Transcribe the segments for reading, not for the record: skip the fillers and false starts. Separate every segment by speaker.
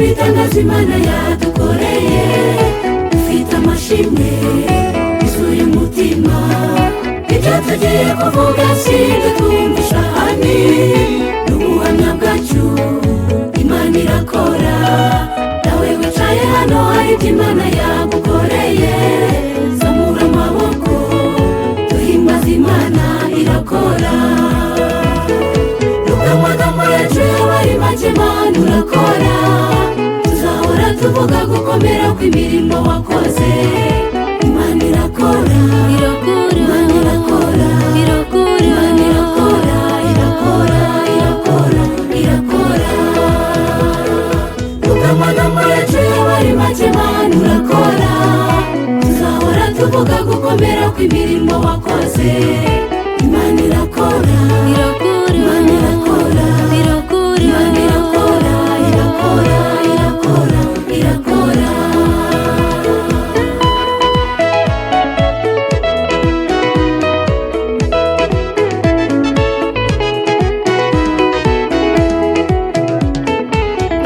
Speaker 1: Ibitangaza Imana yadukoreye, ufite amashimwe yuzuye umutima. Ibyo tugiye kuvuga si ibyo twumvisha ahandi, ni ubuhamya bwacu. Imana irakora. Nawe wicaye hano hari ibyo Imana yagukoreye, zamura amaboko duhimbaze Imana irakora. Nubwo amagambo yacu yaba ari make, Imana urakora. Tuzahora tuvuga gukomera kw'imirimo wakoze. Imana irakora, Imana irakora, Imana irakora, irakora, irakora, irakora. Nubwo amagambo yacu yaba ari make, Imana urakora. Tuzahora tuvuga gukomera kw'imirimo wakoze. Imana irakora, Imana irakora, Imana irakora, irakora, irakora, irakora.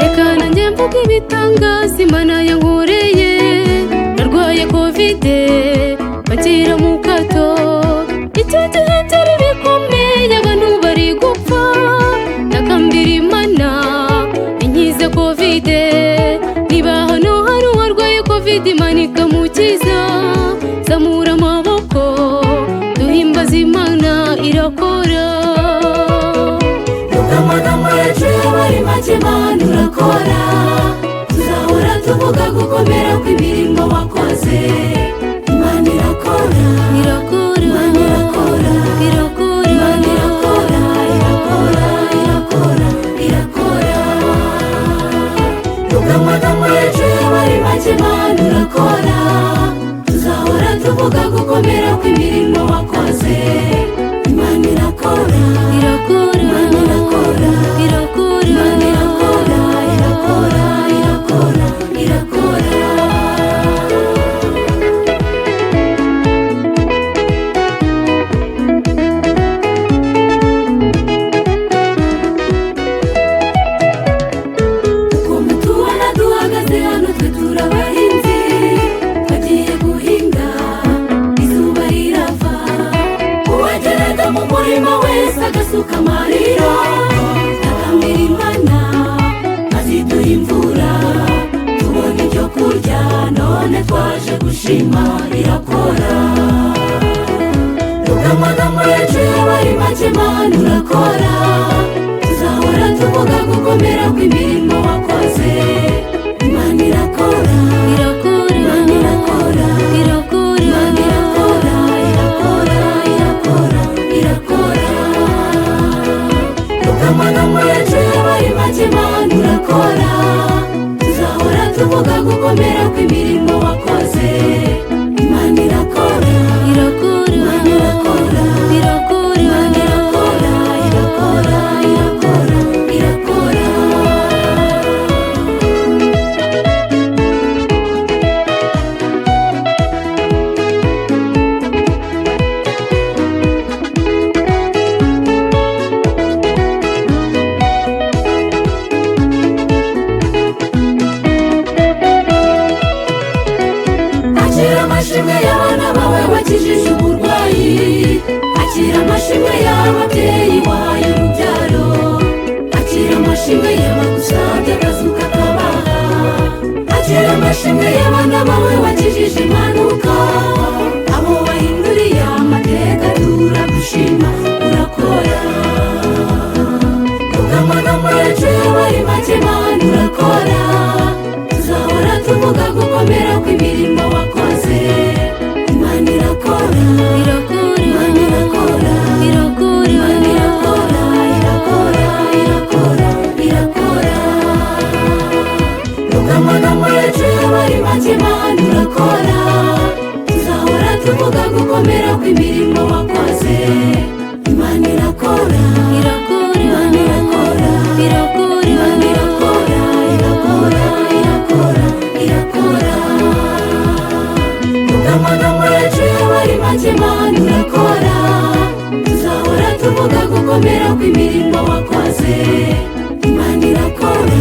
Speaker 2: Reka nanjye mvuge ibitangaza Imana yankoreye. Narwaye Kovide banshyira mu kato. Icyo gihe byari bikomeye, abantu bari gupfa. Nakambira Imana inkize Kovide. Niba hano hari uwarwaye Kovide, Imana ikamukiza, zamura amaboko duhimbaze Imana irakora.
Speaker 1: Nubwo amagambo yacu yaba ari make, Imana urakora. Tuzahora tuvuga gukomera kw'imirimo wakoze. Imana irakora, Imana irakora, Imana irakora, irakora, irakora, irakora. Nubwo amagambo yacu yaba ari make, Imana urakora. Tuzahora tuvuga gukomera kw'imirimo wakoze. Imana irakora, Imana irakora, Imana irakora, irakora, irakora, irakora. Uko mutubona duhagaze hano, twe turi abahinzi bagiye guhinga, izuba rirava. Uwageraga mu murima wese agasuka amarira, takambira Imana aziduha imvura, tubona ibyo kurya. None twaje gushima, irakora. Nubwo amagambo yacu yaba ari make, Imana urakora. Tuzahora tuvuga gukomera kw'imirimo wakoze. Imana irakora, Imana irakora, Imana irakora, irakora, irakora, irakora. Nubwo amagambo yacu yaba ari make, Imana urakora. Tuzahora tuvuga gukomera kw'imirimo wakoze. Imana irakora, Imana irakora, Imana irakora, irakora, irakora, irakora. Akira amashimwe y'abana bawe wakijije uburwayi. Akira amashimwe y'ababyeyi wahaye urubyaro. Akira amashimwe y'abagusabye akazu kakabaha. Akira amashimwe y'abana bawe wakijije impanuka, abo wahinduriye amateka. Turagushima, urakora. Nubwo amagambo yacu yaba ari make, Imana urakora. Tuzahora tuvuga gukomera kw'imirimo wakoze. Imana irakora, Imana irakora, Imana irakora, irakora, irakora, irakora. Nubwo amagambo yacu yaba ari make, Imana urakora. Tuzahora tuvuga gukomera kw'imirimo wakoze. Imana irakora, Imana irakora, Imana irakora, irakora, irakora, irakora. Nubwo amagambo yacu yaba ari make, Imana urakora. Tuzahora tuvuga gukomera kw'imirimo wakoze. Imana irakora,